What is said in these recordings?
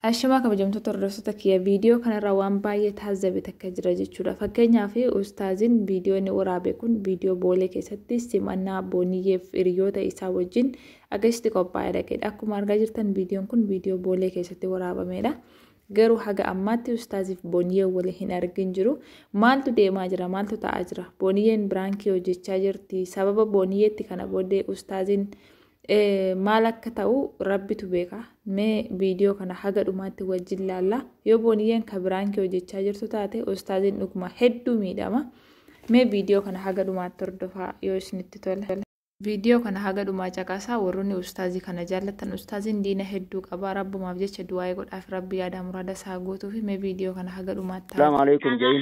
Ashamaa kabajamtoota hordoftoota kiyya, viidiyoo kanarraa waan baay'ee taazzabe takka jira jechuudha. Fakkeenyaaf, ustaaziin viidiyoo inni waraabe kun viidiyoo Boolee keessatti simannaa Booniyyeef hiriyoota isaa wajjin akkasitti qophaa'ee dhaqedha. Akkuma argaa jirtan, viidiyoon kun viidiyoo Boolee keessatti waraabamedha. Garuu haga ammaatti ustaaziif Booniyyee waliin hin argin jiru. Maaltu deemaa jira? Maaltu ta'aa jira? Booniyyeen biraankii hojjechaa jirti. Sababa Booniyyeetti kana booddee ustaaziin maal akka ta'u Rabbitu beeka. Mee viidiyoo kana haga dhumaatti wajjin laalla. Yoo Booniyyeen ka biraankii hojjechaa jirtu taate, ustaaziin dhuguma hedduu miidhama. Mee viidiyoo kana haga dhumaatti hordofaa yoo isinitti tole. Viidiyoo kana haga dhumaa caqasaa. Warroonni ustaazii kana jaallattan, ustaaziin diina hedduu qaba. Rabbumaaf jecha du'aa'ee godhaaf, Rabbi yaada muraada isaa guutuu fi. Mee viidiyoo kana haga dhumaatti. Salaamu alaikum jain.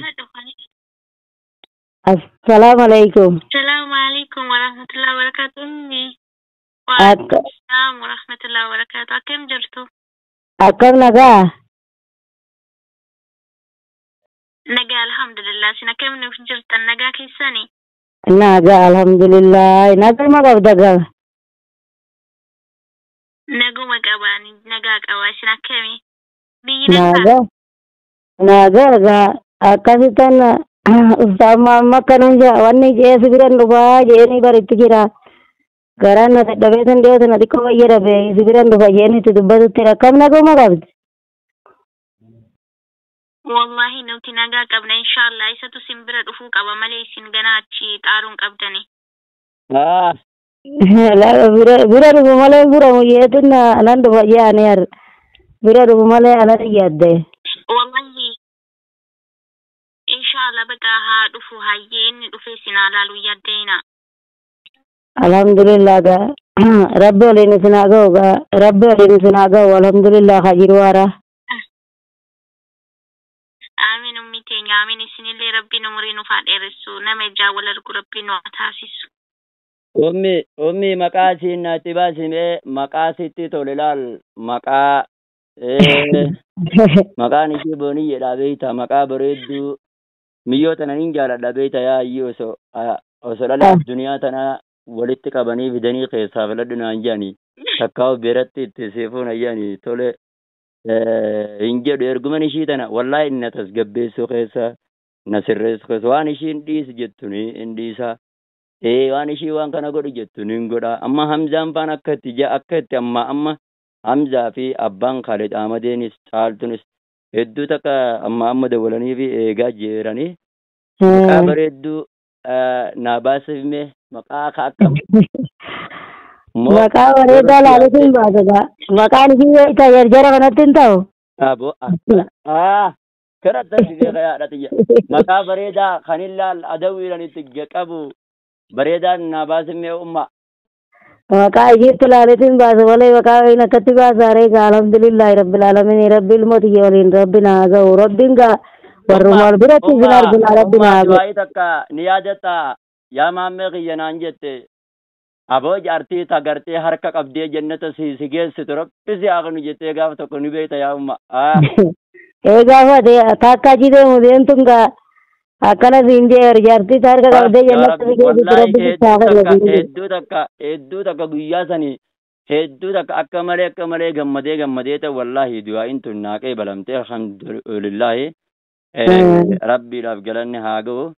Assalaamu alaikum. Assalamu alaikum warahmatullahi wabarakatuh. Ummi. Akka Waalaikum warahmatullahi wabarakatuh. Akkam jirtu? Akkam, nagaa? Nagaa, alhamdulillah. Isin akkam nuuf jirtan? Nagaa keessanii? Nagaa, alhamdulillah. Naguma qabda gaa? Naguma qabaani. Nagaa qaba. Isin akkami? Biyyi nagaa? Nagaa. Nagaa gaa, akkasittan ustaaz Muhammad akkanan jira, wanni jee si biran dhufaa jeeni baritti jira. Garaan na dadhabee san dhiyoo sana xiqqoo fayyadame, si biran dhufa jeeni itti dubbatutti. Akkam, naguma qabdi? Wallahi nuti nagaa qabna, inshallah. Isatu isin bira dhufuu qaba malee isin ganaa achi xaaruun qabdani. Ah, Bira bira dhufu malee furamu jeetin anan dhufa jeani har. Bira dhufu malee anan yaadde. Wallahi inshallah, baqa haa dhufu, hayyee, inni dhufee isin haa laalu, yaaddeena. Alhamdulillah gaa. Rabbi waliin isin haa ga'u gaa. Rabbi waliin isin haa ga'u, alhamdulillah haa jiru waara. Amiin, ummi teenya, amiin. Isinillee Rabbiin umurii nuuf haa dheeressu, nama ijaan wal argu Rabbiin nu haa taasisu. Ummi, ummi, maqaa isiin natti baasimee, maqaa sitti tole laal, maqaa maqaan ishee Booniyyeedha beeyta, maqaa bareedduu miyyoo tana nin jaaladha beeyta. Yaa ayyii, osoo dhala addunyaa tana walitti qabanii fidanii keessaa filadhu naan jedhanii, takkaa biratti itti siifuun ayyanii tole hin jedhu. Erguman ishii tana wallaahi na tasgabbeessuu keessa, na sirreessu keessa, waan ishiin dhiisi jettu ni hin dhiisa. Ee, waan ishii waan kana godhu jettu ni godha. Amma Hamzaan faan akka itti ja akka itti amma amma Hamzaa fi abbaan Khalid Ahmadeenis Caaltunis hedduu takka amma amma dawwalanii fi eegaa jeeranii, maqaa bareedduu naa baasifme, maqaa ka akkam moo? Maqaa bareedaa laaletu hin baasa gaa. Maqaan ishii beektaa, jarjara kanatti hin ta'u. Abo, ah, kana tasii beeka yaadha tiyya. Maqaa bareedaa kan illaal adawiidhaan itti qabu bareedaan naa baasifme, umma. Maqaa ishiitti laaletu hin baasu malee maqaa wayiin akkatti baasaaree gaa. Alhamdulillahi rabbil alamin, Rabbi ilmoo tiyya waliin Rabbi naa ga'u, Rabbiin gaa warruma wal biratti isin argina, Rabbi umma naa ga'u. Du'aayii takka ni yaadatta, yaa maammee kiyya naan jette, aboo jaartii tagartee harka qabdee jannata si geessitu Rabbi si haa kennu jettee gaafa tokko ni beekta, yaa umma. Ah. Ee, gaafa ati taakka achi deemu deemtun gaa akkana siin jee, jaartii harka qabdee yaa jannata Rabbi si geessitu wallaahi Rabbi sitti haa hedduu takka kennu siin jee. Hedduu takka, hedduu takka, guyyaa sanii hedduu takka akka malee akka malee gammadee gammadee ta'e. Wallaahi du'aa'iin tun naaqee balamtee, alhamdulillahi, Rabbiidhaaf galanni haa ga'u.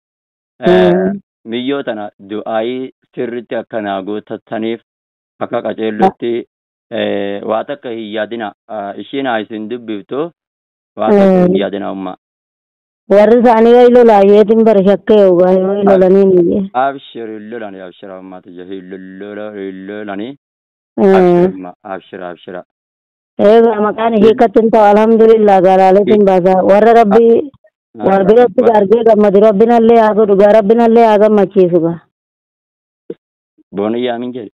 Miyyoo tana du'aayii sirritti akka naa guuttattaniif akka qaceellutti waa takka hin yaadina, ishiin haa isin dubbiftu, waa takka hin yaadina, umma. Warri isaanii wayi lolaa yeetiin bara shakkee ogaa wayi lolaniin iyyee. Abshir, hin lolani, abshira umma tiyya, hin lolani, abshir umma, abshira, abshira. Egaa maqaan ishii akkatti hin ta'u, alhamdulillah, gaalaaleetiin baasa. Warra Rabbi wal biratti argee gammadu Rabbinallee haa godhu gaa, Rabbinallee haa gammachiisu gaa. Booniyyaa, amiin jedhe.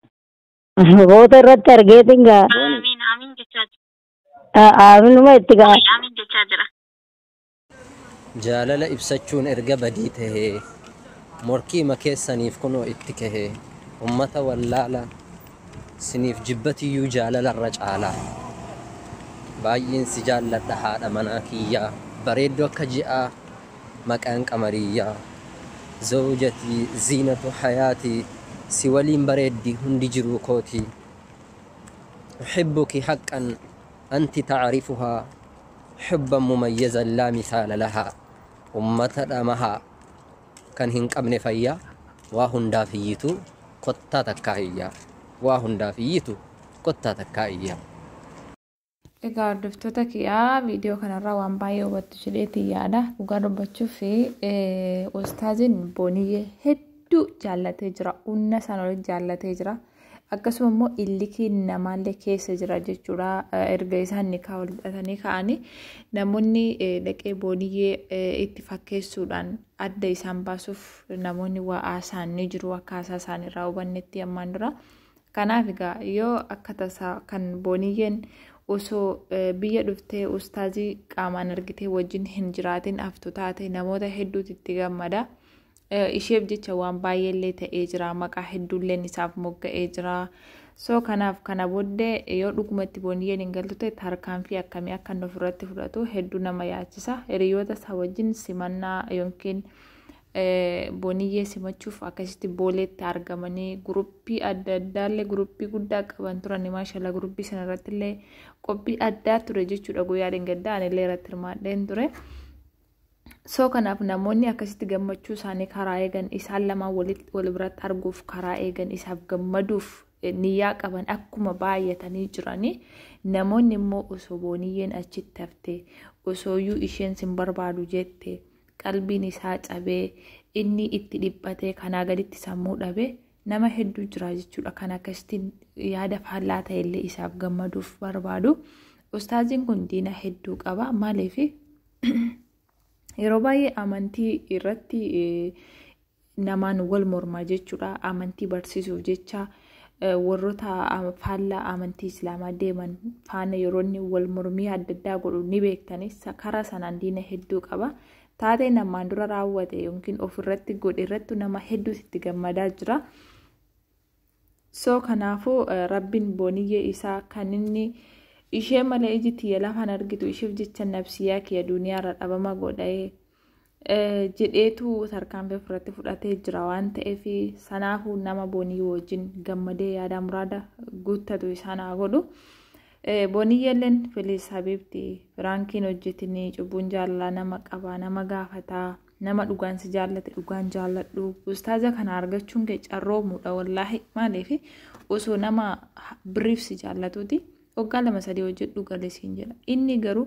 Foota irratti argeetiin gaa. Booni. Amiin, amiin jechaa Jira. Aaminuma itti gaa. Amiin jechaa jira. Jaalala ibsachuun erga badii tahee, morkiima keessaniif kunoo itti kahee, ummata wallaala siniif jibbatiyyuu jaalalarra caalaa. Baay'een si jaalladha, haadha manaa kiyyaa, bareedduu akka ji'aa, maqaan qamariyyaa. Zawjatii ziinatu hayaatii, si waliin bareeddi hundi jiruu kootii. Uhibbuki haqqan. Anti tacrifuhaa xubban mumayyazan laa misaala lahaa. Ummata dhamahaa kan hin qabne fayyaa, waa hundaaf iyyitu kottaa takkaa iyyaa, waa hundaaf iyyitu kottaa takkaa iyyaa. Egaa hordoftoota kiyyaa, viidiyoo kanarraa waan baay'ee hubattu jedheetiin yaada. Dhugaa dubbachuuf ustaaziin Booniyyee hedduu jaallatee jira. Humna isaan olitti jaallatee jira. Akkasuma immoo illikiin namaallee keessa jira jechuudha. Erga isaan nikaa wal hidhatanii ka'anii namoonni dhaqee Booniyyee itti fakkeessuudhaan adda isaan baasuuf namoonni waa haasa'an ni jiru akka haasaa isaaniirraa hubannetti ammaan dura. Kanaaf egaa yoo akka tasaa kan Booniyyeen osoo biyya dhuftee ustaazii qaamaan argitee wajjin hin jiraatin haftu taate, namoota hedduutu itti gammada. Isheef jecha waan baay'eellee ta'ee jira. Maqaa hedduulleen isaaf mogga'ee jira. So kanaaf kana booddee yoo dhugumatti Booniyyeen hin galtu ta'e, tarkaanfii akkamii akka inni ofirratti fudhatu hedduu nama yaachisa. Hiriyoota isaa wajjin simannaa yookiin Booniyyee simachuuf akkasitti Booleetti argamanii, guruppii adda addaallee, guruppii guddaa qaban turan, maashaallah. Guruppii sana irratti illee qophii addaa ture jechuudha. Guyyaa dheengaddaa anillee irratti hirmaadheen ture. So kanaaf namoonni akkasitti gammachuu isaanii karaa eegan, isaan lamaan wal biratti arguuf karaa eegan, isaaf gammaduuf niyyaa qaban akkuma baay'atanii jiranii, namoonni immoo osoo Booniyyeen achitti haftee, osooyyuu isheen sin barbaadu jette, qalbiin isaa cabee, inni itti dhiphatee, kanaa gaditti sammuu dhabee nama hedduu jira jechuudha, kan akkasitti yaada faallaa ta'ellee isaaf gammaduuf barbaadu. Ustaaziin kun diina hedduu qaba. Maaliif? Yeroo baay'ee amantii irratti namaan wal mormaa jechuudha. Amantii barsiisuuf jecha warroota faallaa amantii Islaamaa deeman faana yeroo inni wal mormii adda addaa godhu ni beektani. Karaa sanaan diina hedduu qaba. Taatee namaan dura raawwate yookiin ofirratti godhe irratti nama hedduutu itti gammadaa jira. So kanaafuu Rabbiin Booniyyee isaa kan inni ishee malee iji tiyya lafaan argitu, isheef jecha nabsiyyaa kiyya duniyaarra dhabama godhee jedheetu tarkaanfii ofirratti fudhatee jira waan ta'eef, sanaafuu nama Booniyyee wajjin gammadee yaada muraada guuttatu isaan haa godhu. Booniyyeelleen please habiibti, prankiin hojjetinii, cubbuun jaalalaa nama qaba, nama gaafataa. Nama dhugaan si jaallate dhugaan jaalladhu. Ustaaza kana argachuun kee carroomuudha wallaahi. Maaliif? Osoo nama birriif si jaallatuuti waggaa 2 3 hojjedhu galee siin jedha. Inni garuu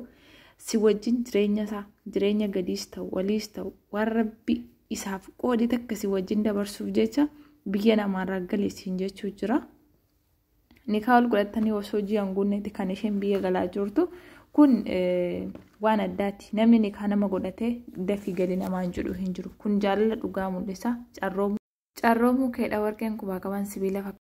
si wajjin jireenya isaa, jireenya gadiis ta'u waliis ta'u, waan Rabbi isaaf qoode takka si wajjin dabarsuuf jecha biyya namaarraa galee siin jechuu jira. Nikaa ol godhatanii osoo ji'an guunnetti kan isheen biyya galaa jirtu kun waan addaati. Namni nikaa nama godhatee dafii gali namaan jedhu hin jiru. Kun jaalala dhugaa mul'isa. Carroomuu keedha, warqeen qubaa qaban sibiila fakkaata.